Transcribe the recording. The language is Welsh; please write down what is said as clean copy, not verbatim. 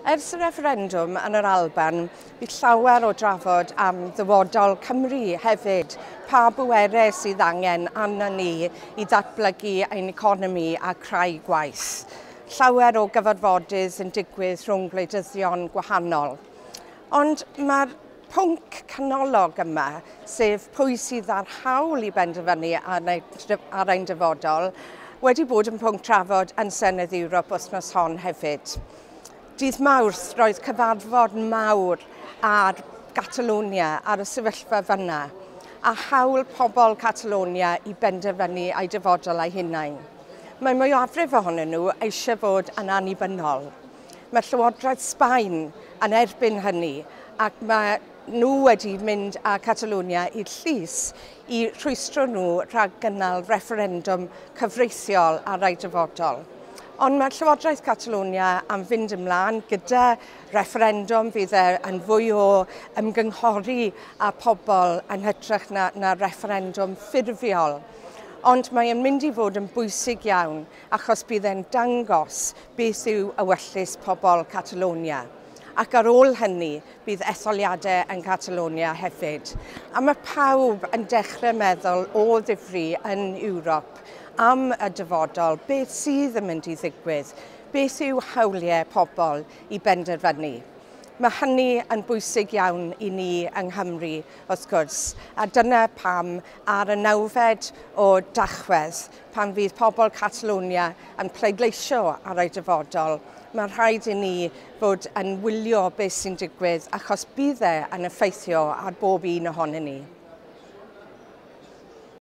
Ers y refferendwm yn yr Alban, bydd llawer o drafod am ddyfodol Cymru hefyd, pa bwerau sydd angen arno ni i ddatblygu ein economi a creu gwaith. Llawer o gyfarfodydd yn digwydd rhwng gwleidyddion gwahanol. Ond mae'r pwnc canolog yma, sef pwy sydd â'r hawl i benderfynu ar ein dyfodol, wedi bod yn pwnc trafod yn Senedd Ewrop wythnos hon hefyd. Dydd Mawrth roedd cyfarfod mawr ar Catalonia, ar y sefyllfa fyna, a hawl pobl Catalonia i benderfynu eu dyfodol eu hunain. Mae mwyafrif ohonyn nhw eisiau fod yn annibynnol. Mae Llywodraeth Sbaen yn erbyn hynny ac mae nhw wedi mynd â Catalonia i'r llys i rhwystro nhw rhag gynnal refferendwm cyfreithiol ar eu dyfodol. Ond mae Llywodraeth Catalonia am fynd ymlaen gyda refferendwm fydd e yn fwy o ymgynghori â pobl yn hytrach na refferendwm ffurfiol. Ond mae'n mynd i fod yn bwysig iawn achos bydd e'n dangos beth yw ewyllys pobl Catalonia. Ac ar ôl hynny, bydd etholiadau yn Catalonia hefyd. A mae pawb yn dechrau meddwl o ddifri yn Ewrop am y dyfodol, beth sydd yn mynd i ddigwydd, beth yw hawliau pobl i benderfynu. Mae hynny yn bwysig iawn i ni yng Nghymru, wrth gwrs, a dyna pam ar y 9fed o Dachwedd, pan fydd pobl Catalonia yn pleidleisio ar eu dyfodol, mae rhaid i ni fod yn wylio beth sy'n digwydd, achos bydd e yn effeithio ar bob un ohonyn ni.